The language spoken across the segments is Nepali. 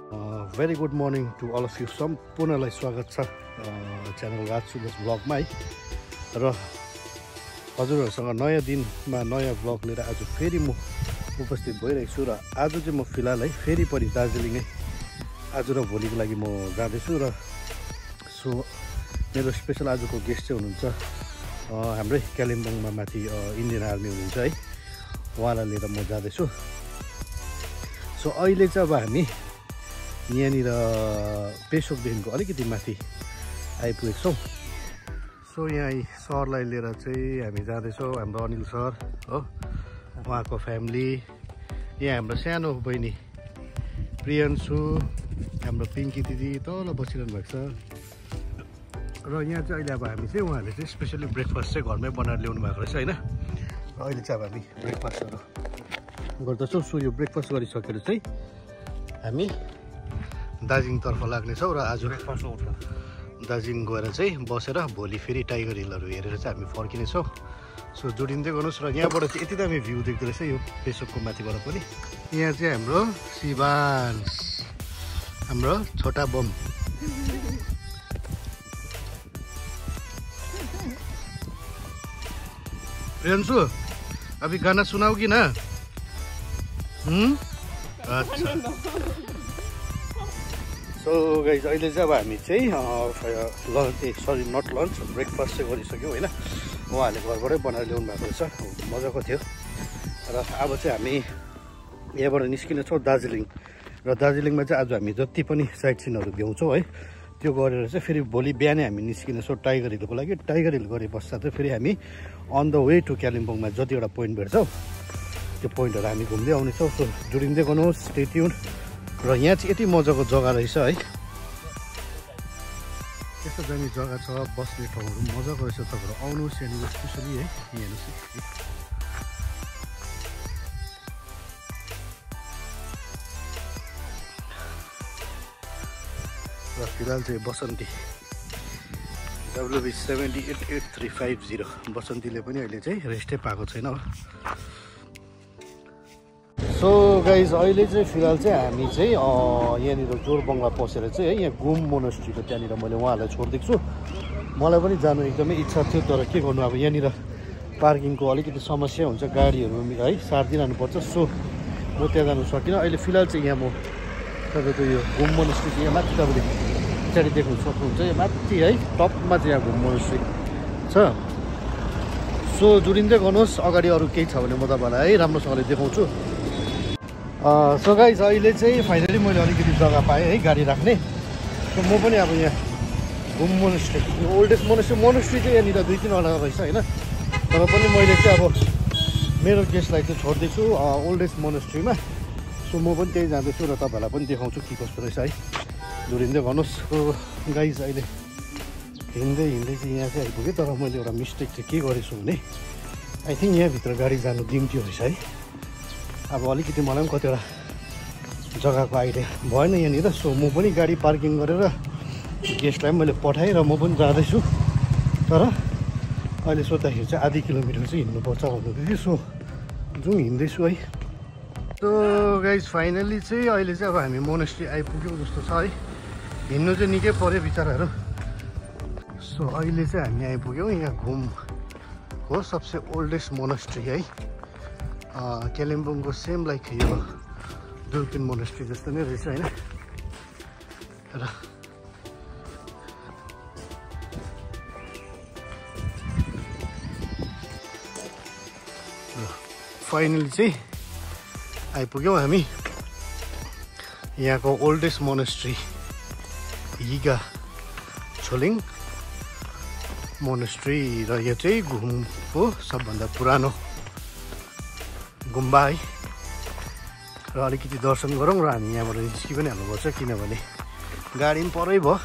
Very good morning to all of you सम्पूर्णलाई स्वागत छ च्यानल राज सुन्दास भ्लगमा है। र हजुरहरूसँग नयाँ दिनमा नयाँ भ्लग लिएर आज फेरि म उपस्थित भइरहेको छु। र आज चाहिँ म फिलहाल है फेरि पनि दार्जिलिङै आज र भोलिको लागि म जाँदैछु। र सो मेरो स्पेसल आजको गेस्ट चाहिँ हुनुहुन्छ हाम्रै कालिम्पोङमा माथि इन्डियन आर्मी हुनुहुन्छ है, उहाँलाई लिएर म जाँदैछु। सो अहिले चाहिँ अब हामी यहाँनिर पेसोकदेखिको अलिकति माथि आइपुगेको छौँ। सो यहाँ सरलाई लिएर चाहिँ हामी जाँदैछौँ, हाम्रो अनिल सर हो, उहाँको फ्यामिली, यहाँ हाम्रो सानो बहिनी प्रियन्सु, हाम्रो पिङ्की दिदी तल बसिरहनु भएको छ। र यहाँ चाहिँ अहिले अब हामी चाहिँ उहाँहरूले चाहिँ स्पेसली ब्रेकफास्ट चाहिँ घरमै बनाएर ल्याउनु भएको रहेछ होइन। र अहिले चाहिँ अब हामी ब्रेकफास्टहरू गर्दछौँ। सो यो ब्रेकफास्ट गरिसकेर चाहिँ हामी दार्जिलिङतर्फ लाग्नेछौँ। र आज दार्जिलिङ गएर चाहिँ बसेर भोलि फेरि टाइगर हिलहरू हेरेर चाहिँ हामी फर्किनेछौँ। सो जोडिँदै गर्नुहोस्। र यहाँबाट चाहिँ यति दामी भ्यू देख्दो रहेछ यो पेसोकको माथिबाट पनि। यहाँ चाहिँ हाम्रो शिवान्स, हाम्रो छोटा बम। प्रियंशु अभी गाना सुनाओगी ना? अच्छा। सो गाइज अहिले चाहिँ अब हामी चाहिँ नट लन्च ब्रेकफास्ट चाहिँ गरिसक्यौँ होइन। उहाँहरूले घरबाटै बनाएर ल्याउनु भएको रहेछ, मजाको थियो। र अब चाहिँ हामी यहाँबाट निस्किनेछौँ दार्जिलिङ। र दार्जिलिङमा चाहिँ आज हामी जति पनि साइट सिनहरू भ्याउँछौँ है त्यो गरेर चाहिँ फेरि भोलि बिहानै हामी निस्किनेछौँ टाइगर हिलको लागि। टाइगर हिल गरे पश्चात चाहिँ फेरि हामी अन द वे टु कालिम्पोङमा जतिवटा पोइन्ट भेट्छौँ त्यो पोइन्टहरू हामी घुम्दै आउनेछौँ। सो जोडिँदै गर्नुहोस्, स्टे ट्युन। र यहाँ चाहिँ यति मजाको जग्गा रहेछ है, यस्तो दामी जग्गा छ, बस्ने ठाउँहरू मजाको रहेछ। तपाईँहरू आउनुहोस् यहाँनिर स्पेसली है, हेर्नुहोस्। र फिलहाल चाहिँ बसन्ती WB 788350 बसन्तीले पनि अहिले चाहिँ रेस्टै पाएको छैन हो। सो गाइज अहिले चाहिँ फिलहाल चाहिँ हामी चाहिँ यहाँनिर जोरबङ्गला पसेर चाहिँ है यहाँ घुम मोनेस्ट्रीको त्यहाँनिर मैले उहाँहरूलाई छोडिदिएको छु। मलाई पनि जानु एकदमै इच्छा थियो, तर के गर्नु अब यहाँनिर पार्किङको अलिकति समस्या हुन्छ, गाडीहरू है सारिदिइरहनुपर्छ। सो म त्यहाँ जानु सकिनँ। अहिले फिलहाल चाहिँ यहाँ म तपाईँको यो घुम मोनेस्ट्री चाहिँ यहाँ माथि तपाईँले पछाडि देख्नु सक्नुहुन्छ, यहाँ माथि है टपमा चाहिँ यहाँ घुम मोनेस्ट्री छ। सो जोडिँदै गर्नुहोस्, अगाडि अरू केही छ भने म तपाईँलाई है राम्रोसँगले देखाउँछु। सो गाइज अहिले चाहिँ फाइनली मैले अलिकति जग्गा पाएँ है गाडी राख्ने। सो म पनि अब यहाँ घुम मोनेस्ट्री, ओल्डेस्ट मोनेस्ट्री चाहिँ यहाँनिर 2-3वटा रहेछ होइन, तर पनि मैले चाहिँ अब मेरो गेस्टलाई चाहिँ छोडिदिएको छु ओल्डेस्ट मोनेस्ट्रीमा। सो म पनि त्यही जाँदैछु र तपाईँहरूलाई पनि देखाउँछु के कस्तो रहेछ है, जोडिँदै गर्नुहोस्। सो गाइज अहिले हिँड्दै चाहिँ यहाँ चाहिँ आइपुगेँ, तर मैले एउटा मिस्टेक चाहिँ के गरेछु भने आई थिङ्क यहाँभित्र गाडी जानु दिन्थ्यो रहेछ है। अब अलिकति मलाई पनि कतिवटा जग्गाको आइडिया भएन यहाँनिर। सो म पनि गाडी पार्किङ गरेर गेस्टलाई पनि मैले पठाएँ र म पनि जाँदैछु। तर अहिले सोद्धाखेरि चाहिँ आधी किलोमिटर चाहिँ हिँड्नुपर्छ भन्नुहुँदै थियो। सो जाउँ, हिँड्दैछु है। सो गाइज फाइनली चाहिँ अहिले चाहिँ अब हामी मोनेस्ट्री आइपुग्यौँ जस्तो छ है, हिँड्नु चाहिँ निकै पऱ्यो बिचराहरू। सो अहिले चाहिँ हामी आइपुग्यौँ यहाँ घुमको सबसे ओल्डेस्ट मोनेस्ट्री है, कालिम्पोङको सेम लाइक यो दुर्पिन मोनेस्ट्री जस्तो नै रहेछ होइन। र फाइनली चाहिँ आइपुग्यौँ हामी यहाँको oldest monastery Higa Choling monastery. र यो चाहिँ घुमको सबभन्दा पुरानो गुम्बा है। र अलिकति दर्शन गरौँ र हामी यहाँबाट निस्कि पनि हाल्नुपर्छ, किनभने गाडी पनि परै भयो।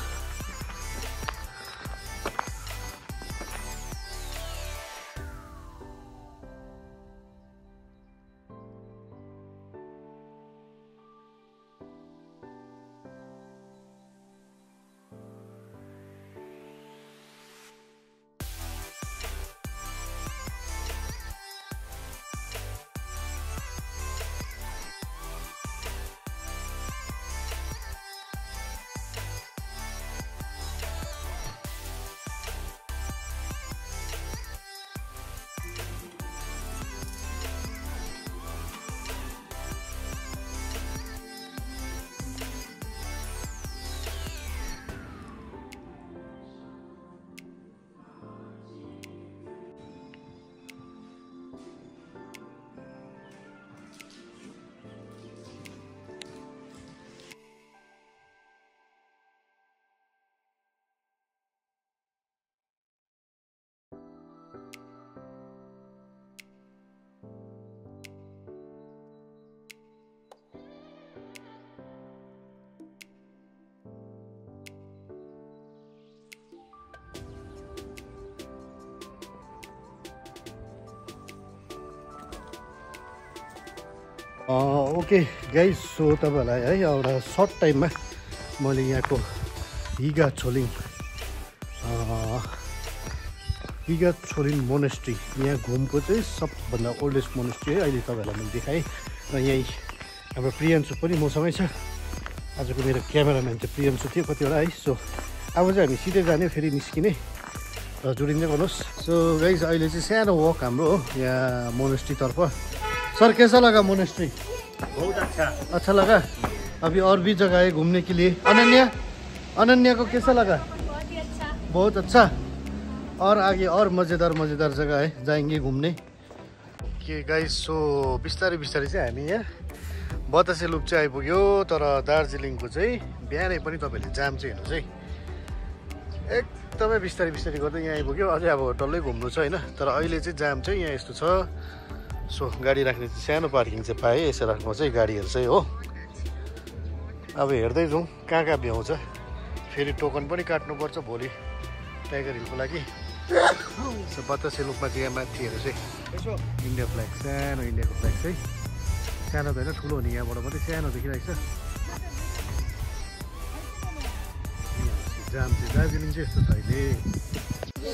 ओके गाइस, सो तपाईँहरूलाई है एउटा सर्ट टाइममा मैले यहाँको हिगा छोलिङ मोनेस्ट्री, यहाँ घुमको चाहिँ सबभन्दा ओल्डेस्ट मोनेस्ट्री है, अहिले तपाईँहरूलाई मैले देखाएँ। र यहीँ हाम्रो प्रियांशु पनि मसँगै छ। आजको मेरो क्यामेराम्यान चाहिँ प्रियांशु थियो कतिवटा है। सो अब चाहिँ हामी सिधै जाने, फेरि निस्किने र जुडिँदै गर्नुहोस्। सो गाइस, अहिले चाहिँ सानो वक हाम्रो हो यहाँ मोनेस्ट्रीतर्फ। सर कैसा लगा मोनेस्ट्री? बहुत अच्छा लगा। अभी और भी जगह है घूमने के लिए। अनन्या को कैसा लगा? बहुत अच्छा। और आगे और मज़ेदार जगह है, जाएंगे घूमने के गाइस। सो बिस्तारै बिस्तारै चाहिँ हामी यहाँ बतासे लुप चाहिँ आइपुग्यो। तर दार्जिलिङको चाहिँ बिहानै पनि तपाईँहरूले जाम चाहिँ हेर्नु चाहिँ एकदमै बिस्तारै गर्दै यहाँ आइपुग्यो। अझै अब डल्लै घुम्नु छ होइन। तर अहिले चाहिँ जाम चाहिँ यहाँ यस्तो छ। सो गाडी राख्ने चाहिँ सानो पार्किङ चाहिँ पाएँ, यसो राख्नु चाहिँ गाडीहरू चाहिँ हो। अब हेर्दै जाउँ कहाँ कहाँ भ्याउँछ। फेरि टोकन पनि काट्नुपर्छ भोलि टाइगर हिलको लागि। सो बतासे लुपमा चाहिँ यहाँ माथिहरू चाहिँ इन्डिया फ्ल्याग, सानो इन्डियाको फ्ल्याग चाहिँ सानो त होइन ठुलो हो नि, यहाँबाट मात्रै सानो देखिरहेको छ। जाम चाहिँ दार्जिलिङ चाहिँ यस्तो छ अहिले।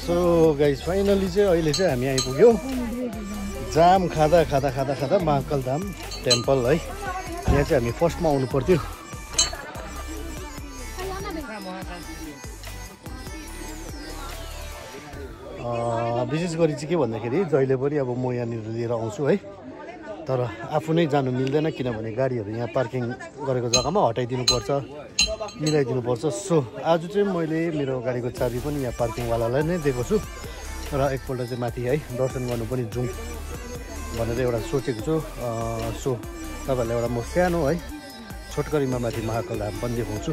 सो गाइस, फाइनली चाहिँ अहिले चाहिँ हामी आइपुग्यौँ जाम खाँदा महाकाल धाम टेम्पल है। यहाँ चाहिँ हामी फर्स्टमा आउनु पर्थ्यो। विशेष गरी चाहिँ के भन्दाखेरि जहिले पनि अब म यहाँनिर लिएर आउँछु है। तर आफू नै जानु मिल्दैन, किनभने गाडीहरू यहाँ पार्किङ गरेको जग्गामा हटाइदिनुपर्छ, मिलाइदिनुपर्छ। सो आज चाहिँ मैले मेरो गाडीको चाबी पनि यहाँ पार्किङवालालाई नै दिएको छु र एकपल्ट चाहिँ माथि है दर्शन गर्नु पनि जाउँ भनेर एउटा सोचेको छु। सो तपाईँहरूलाई एउटा म सानो है छोटकरीमा माथि महाकाल धाम पनि देखाउँछु।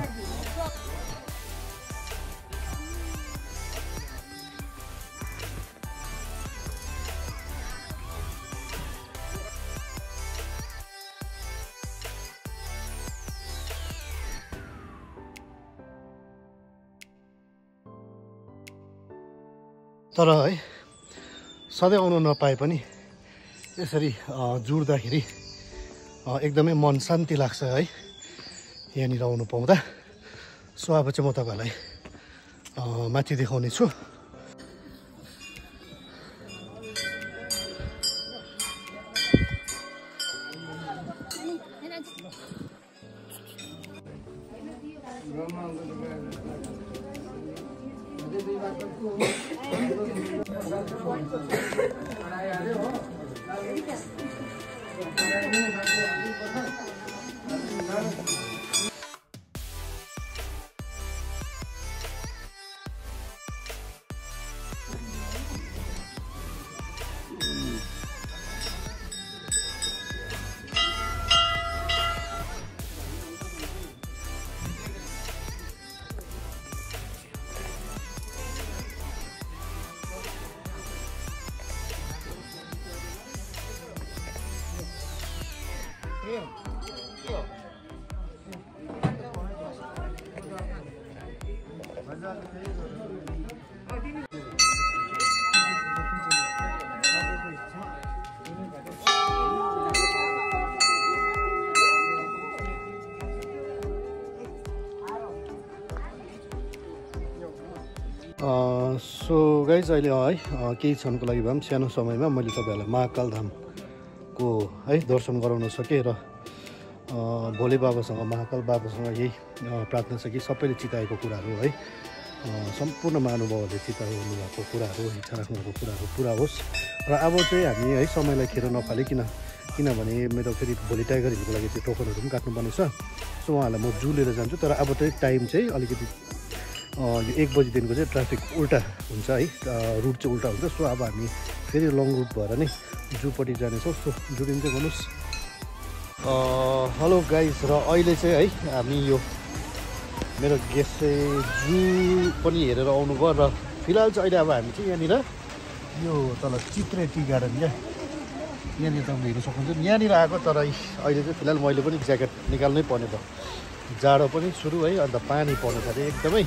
तर है सधैँ आउनु नपाए पनि यसरी जुड्दाखेरि एकदमै मन शान्ति लाग्छ है यहाँनिर आउनु पाउँदा। सो अब चाहिँ म तपाईँहरूलाई माथि देखाउने छु। सो गाइज, अहिले है केही क्षणको लागि भए पनि सानो समयमा मैले तपाईँहरूलाई महाकाल धामको है दर्शन गराउन सकेँ र भोले बाबासँग महाकाल बाबासँग यही प्रार्थना छ कि सबैले चिताएको कुराहरू है सम्पूर्ण महानुभावहरूले चिताउनु भएको कुराहरू, इच्छा राख्नुभएको कुराहरू पुरा होस्। र अब चाहिँ हामी है समयलाई खेर नफालिकन, किनभने मेरो फेरि भोलि टाइगर हिलको लागि चाहिँ टोकनहरू पनि काट्नुपर्ने छ। सो उहाँहरूलाई म जू लिएर जान्छु। तर अब चाहिँ टाइम चाहिँ अलिकति यो 1 बजीदेखिको चाहिँ ट्राफिक उल्टा हुन्छ है, रुट चाहिँ उल्टा हुन्छ। सो अब हामी फेरि लङ रुट भएर नै जूपट्टि जानेछौँ। सो जुडिँदै गर्नुहोस्। हेलो गाइस, र अहिले चाहिँ है हामी यो मेरो गेस्ट चाहिँ जू पनि हेरेर आउनुभयो। र फिलहाल चाहिँ अहिले अब हामी चाहिँ यहाँनिर यो तल चित्रे टी गार्डन क्या, यहाँनिर तपाईँले हेर्नु सक्नुहुन्छ। यहाँनिर आएको, तर अहिले चाहिँ फिलहाल मैले पनि ज्याकेट निकाल्नै पर्ने भयो, जाडो पनि सुरु है, अन्त पानी पर्नु थाल्यो एकदमै।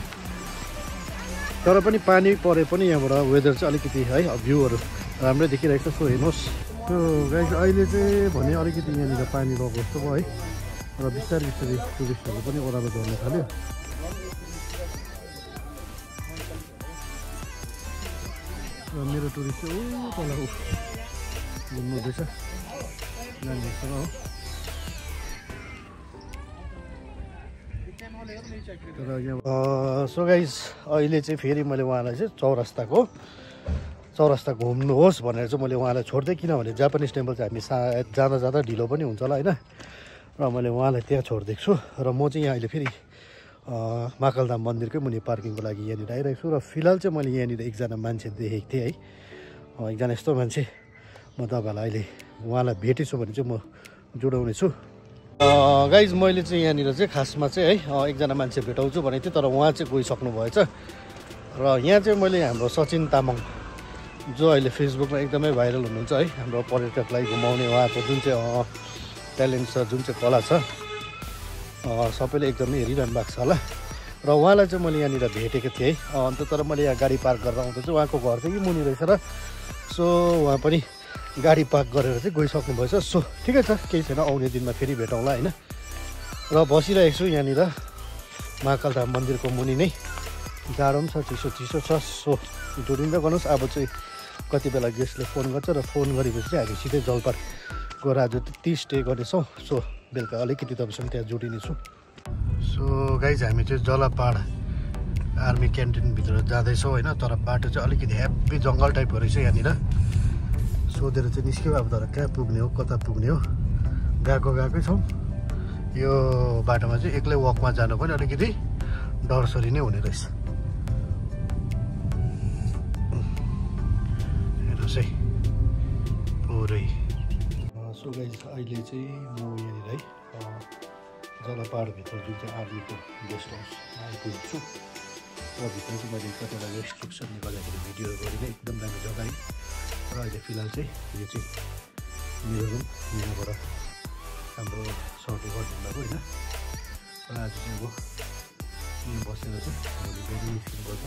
तर पनि पानी परे पनि यहाँबाट वेदर चाहिँ अलिकति है भ्यूहरू राम्रै देखिरहेको छ। सो हेर्नुहोस् सो गाइस अहिले चाहिँ भने अलिकति यहाँनिर पानी रहेको जस्तो भयो है र बिस्तारै बिस्तारै टुरिस्टहरू पनि ओह्रालो झर्न थाल्यो र मेरो टुरिस्ट चाहिँ तल घुम्नुहुँदैछ नानीहरूसँग हो र यहाँ सो गाइस अहिले चाहिँ फेरि मैले उहाँलाई चाहिँ चौरस्ता घुम्नुहोस् भनेर चाहिँ मैले उहाँलाई छोड्दै किनभने जापानिज टेम्पल चाहिँ हामी सायद जाँदा ढिलो पनि हुन्छ होला होइन र मैले उहाँलाई त्यहाँ छोडिदिएको छु र म चाहिँ यहाँ अहिले फेरि महाकालधाम मन्दिरकै मुनि पार्किङको लागि यहाँनिर आइरहेको छु र फिलहाल चाहिँ मैले यहाँनिर एकजना मान्छे देखेको थिएँ है एकजना यस्तो मान्छे म तपाईँहरूलाई अहिले उहाँलाई भेटेछु भने चाहिँ म जोडाउने छु गाइज मैले चाहिँ यहाँनिर चाहिँ खासमा चाहिँ है एकजना मान्छे भेटाउँछु भनेको थिएँ तर उहाँ चाहिँ गइसक्नु भएछ र यहाँ चाहिँ मैले हाम्रो सचिन तामाङ जो अहिले फेसबुकमा एकदमै भाइरल हुनुहुन्छ है हाम्रो पर्यटकलाई घुमाउने उहाँको जुन चाहिँ ट्यालेन्ट छ जुन चाहिँ कला छ सबैले एकदमै हेरिरहनु भएको छ होला र उहाँलाई चाहिँ मैले यहाँनिर भेटेको थिएँ है अन्त तर मैले यहाँ गाडी पार्क गरेर आउँदा चाहिँ उहाँको घर चाहिँ मुनि रहेछ र सो उहाँ पनि गाडी पार्क गरेर चाहिँ गइसक्नु भएछ सो ठिकै छ केही छैन आउने दिनमा फेरि भेटौँला होइन र बसिरहेको छु यहाँनिर महाकालधाम मन्दिरको मुनि नै जाडो पनि छ चिसो छ सो जोडिँदै गर्नुहोस् अब चाहिँ कति बेला गेस्टले फोन गर्छ र फोन गरेपछि चाहिँ हामी सिधै जलपार गएर आज 30 स्टे गर्नेछौँ सो बेलुका अलिकति तपाईँसँग त्यहाँ जोडिनेछु सो गाइज हामी चाहिँ जलपाड आर्मी क्यान्टिनभित्र जाँदैछौँ होइन तर बाटो चाहिँ अलिकति हेभी जङ्गल टाइपको रहेछ यहाँनिर सोधेर चाहिँ निस्क्यो अब तर कहाँ पुग्ने हो कता पुग्ने हो गएकै छौँ यो बाटोमा चाहिँ एक्लै वकमा जानु पनि अलिकति डरसरी नै हुने रहेछ हेर्नुहोस् है पुरै सो गाइज अहिले चाहिँ म यहाँनिर है जलपाहाडभित्र जुन चाहिँ आर्मीको गेस्ट हाउस आइपुगेको छु र भित्र चाहिँ मैले कतिवटा रेस्ट्रिक्सनले गर्दाखेरि भिडियोहरू गरेर एकदम दामी जग्गा है र अहिले फिलहाल चाहिँ यो चाहिँ मेरो रुम यहाँबाट हाम्रो सर्टी गरिदिनु भएको होइन र आज चाहिँ अब यहाँ बसेर चाहिँ भोलि बिहान निस्किनुपर्छ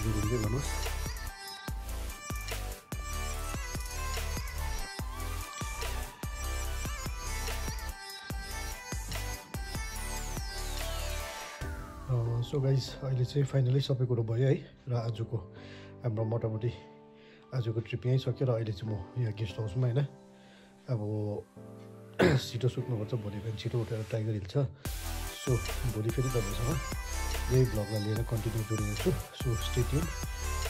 जोडिँदै गर्नुहोस् सो गाइज अहिले चाहिँ फाइनली सबै कुरो भयो है र आजको हाम्रो मोटामोटी आजको ट्रिप यहीँ सक्यो र अहिले चाहिँ म यहाँ गेस्ट हाउसमा होइन अब छिटो सुत्नुपर्छ भोलि बिहान छिटो उठेर टाइगर हिल छ सो भोलि फेरि तपाईँसँग यही ब्लगलाई लिएर कन्टिन्यू जोडिनेछु सो स्टे ट्युन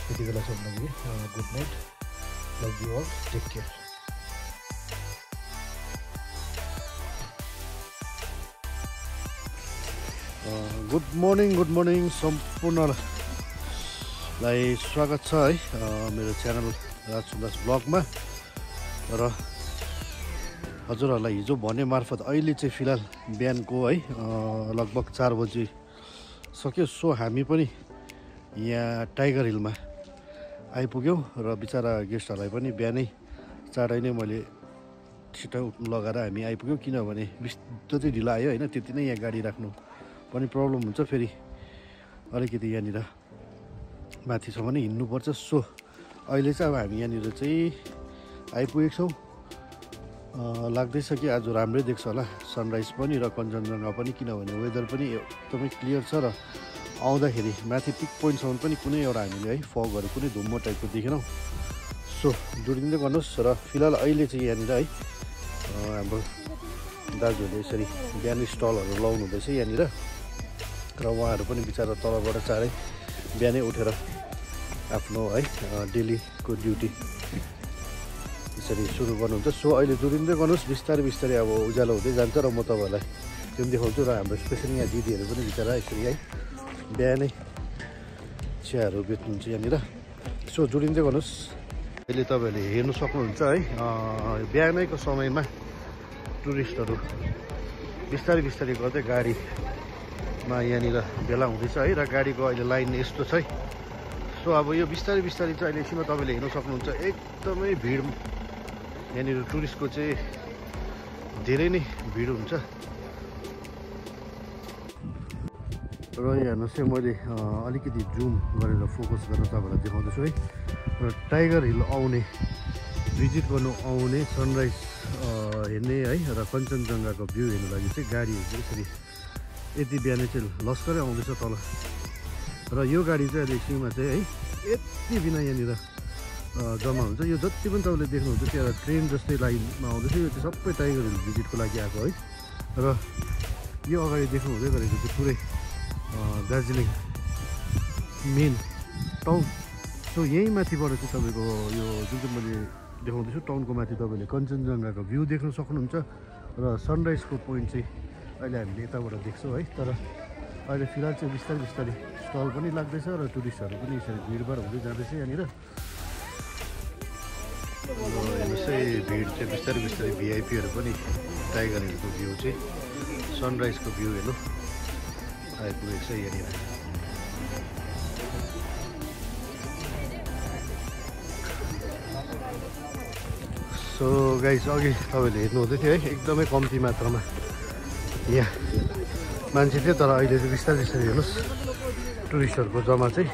त्यति बेला सम्झँदाखेरि good night love you all take care good morning सम्पूर्णलाई स्वागत छ है मेरो च्यानल राज सुन्दास ब्लगमा र हजुरहरूलाई हिजो भने मार्फत अहिले चाहिँ फिलहाल बिहानको है लगभग 4 बजी सक्यो सो हामी पनि यहाँ टाइगर हिलमा आइपुग्यौँ र बिचरा गेस्टहरूलाई पनि बिहानै चाँडै नै मैले छिटो लगाएर हामी आइपुग्यौँ किनभने जति ढिलो आयो होइन त्यति नै यहाँ गाडी राख्नु पनि प्रब्लम हुन्छ फेरि अलिकति यहाँनिर माथिसम्म नै हिँड्नुपर्छ सो अहिले चाहिँ अब हामी यहाँनिर चाहिँ आइपुगेको छौँ लाग्दैछ कि आज राम्रै देख्छ होला सनराइज पनि र कञ्चनजङ्घा पनि किनभने वेदर पनि एकदमै क्लियर छ र आउँदाखेरि माथि पिक पोइन्टसम्म पनि कुनै एउटा हामीले है फगहरू कुनै धुम्म टाइपको देखेनौँ सो जोडिँदै गर्नुहोस् र फिलहाल अहिले चाहिँ यहाँनिर है हाम्रो दाजुहरूले यसरी बिहानै स्टलहरू लाउनु हुँदैछ यहाँनिर र उहाँहरू पनि बिचरा तलबाट चाँडै बिहानै उठेर आफ्नो है डेलीको ड्युटी यसरी सुरु गर्नुहुन्छ सो अहिले जोडिँदै गर्नुहोस् बिस्तारै अब उज्यालो हुँदै जान्छ र म तपाईँहरूलाई त्यो पनि देखाउँछु र हाम्रो स्पेसली यहाँ दिदीहरू पनि बिचरा यसरी है बिहानै चियाहरू बेच्नुहुन्छ यहाँनिर सो जोडिँदै गर्नुहोस् अहिले तपाईँहरूले हेर्नु सक्नुहुन्छ है बिहानैको समयमा टुरिस्टहरू बिस्तारै गर्दै गाडीमा यहाँनिर भेला हुँदैछ है र गाडीको अहिले लाइन यस्तो छ है सो अब यो बिस्तारै चाहिँ अहिले एकछिनमा तपाईँले हेर्न सक्नुहुन्छ एकदमै भिड यहाँनिर टुरिस्टको चाहिँ धेरै नै भिड हुन्छ र यहाँ हेर्नुहोस् चाहिँ मैले अलिकति जुम गरेर फोकस गरेर तपाईँलाई देखाउँदैछु है र टाइगर हिल आउने भिजिट गर्नु आउने सनराइज हेर्ने है र कञ्चनजङ्घाको भ्यू हेर्नु लागि चाहिँ गाडीहरू चाहिँ यसरी यति बिहानै चाहिँ लस्करै आउँदैछ तल र यो गाडी चाहिँ अहिले एकछिनमा चाहिँ है यति बिना यहाँनिर जम्मा हुन्छ यो जति पनि तपाईँले देख्नुहुन्छ त्यहाँ ट्रेन जस्तै लाइनमा आउँदैछ यो चाहिँ सबै टाइगर हिल भिजिटको लागि आएको है र यो अगाडि देख्नु हुँदै गरेको चाहिँ पुरै दार्जिलिङ मेन टाउन सो यही माथिबाट चाहिँ तपाईँको यो जुन चाहिँ मैले देखाउँदैछु टाउनको माथि तपाईँले कञ्चनजङ्घाको भ्यू देख्न सक्नुहुन्छ र सनराइजको पोइन्ट चाहिँ अहिले हामीले यताबाट देख्छौँ है तर अहिले फिलहाल चाहिँ बिस्तारै बिस्तारै स्टल पनि लाग्दैछ र टुरिस्टहरू पनि यसरी भिडभाड हुँदै जाँदैछ यहाँनिर हेर्नुहोस् है भिड चाहिँ बिस्तारै बिस्तारै भिआइपीहरू पनि टाइगर हिलको भ्यू चाहिँ सनराइजको भ्यू हेर्नु आइपुगेको छ यहाँनिर सो गाइस अघि तपाईँले हेर्नु हुँदै थियो है एकदमै कम्ती मात्रामा यहाँ मान्छे थियो तर अहिले चाहिँ बिस्तारै बिस्तारै हेर्नुहोस् टुरिस्टहरूको जम्मा चाहिँ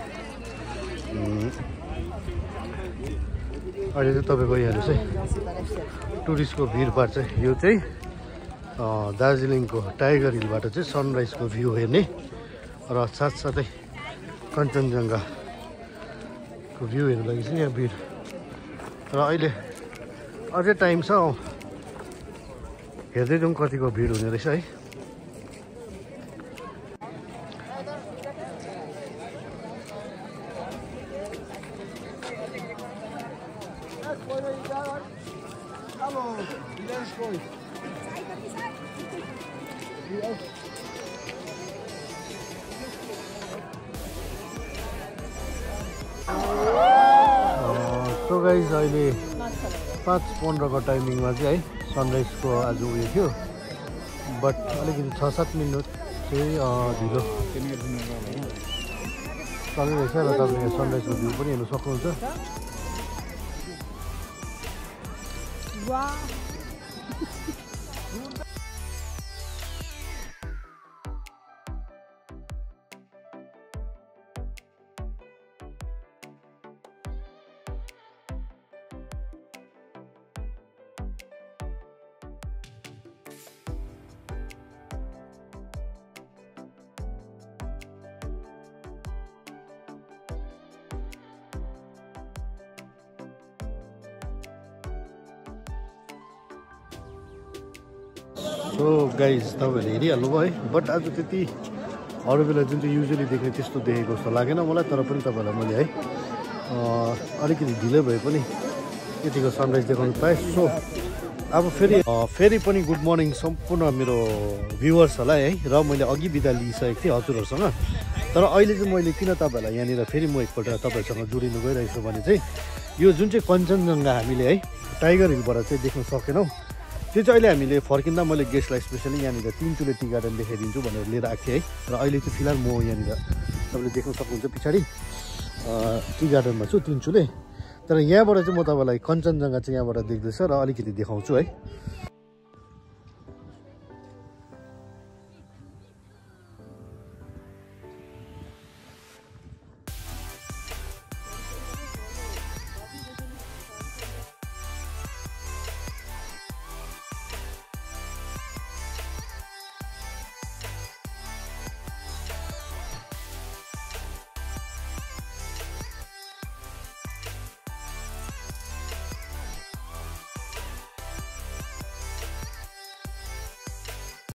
अहिले चाहिँ तपाईँको यहाँ चाहिँ टुरिस्टको भिडभाड चाहिँ यो चाहिँ दार्जिलिङको टाइगर हिलबाट चाहिँ सनराइजको भ्यू हेर्ने र साथसाथै कञ्चनजङ्घाको भ्यू हेर्नु लागि चाहिँ यहाँ भिड र अहिले अझै टाइम छ हेर्दै जाउँ कतिको भिड हुने रहेछ है सो गाइस अहिले 5:15 को टाइमिङमा चाहिँ है सनराइजको आज उयो थियो बट अलिकति 6-7 मिनट चाहिँ ढिलो चलिरहेछ र तपाईँले सनराइजको भ्यू पनि हेर्नु सक्नुहुन्छ सो गाइज तपाईँहरूले हेरिहाल्नुभयो है बट आज त्यति अरू बेला जुन चाहिँ युजली देख्ने त्यस्तो देखेको जस्तो लागेन मलाई तर पनि तपाईँहरूलाई मैले है अलिकति ढिलै भए पनि यतिको सनराइज देखाउनु पाएँ सो अब फेरि पनि गुड मर्निङ सम्पूर्ण मेरो भ्युवर्सहरूलाई है र मैले अघि बिदा लिइसकेको थिएँ हजुरहरूसँग तर अहिले चाहिँ मैले किन तपाईँहरूलाई यहाँनिर फेरि म एकपल्ट तपाईँहरूसँग जोडिनु गइरहेको छु भने चाहिँ यो जुन चाहिँ कञ्चनजङ्घा हामीले है टाइगर हिलबाट चाहिँ देख्न सकेनौँ त्यो चाहिँ अहिले हामीले फर्किँदा मैले गेस्टलाई स्पेसली यहाँनिर तिनचुले टी गार्डन देखाइदिन्छु भनेर लिएर आएको थिएँ है र अहिले चाहिँ फिलहाल म यहाँनिर तपाईँले देख्न सक्नुहुन्छ पछाडि टी गार्डनमा छु तिनचुले तर यहाँबाट चाहिँ म तपाईँलाई कञ्चनजङ्घा चाहिँ यहाँबाट देख्दैछ र अलिकति देखाउँछु है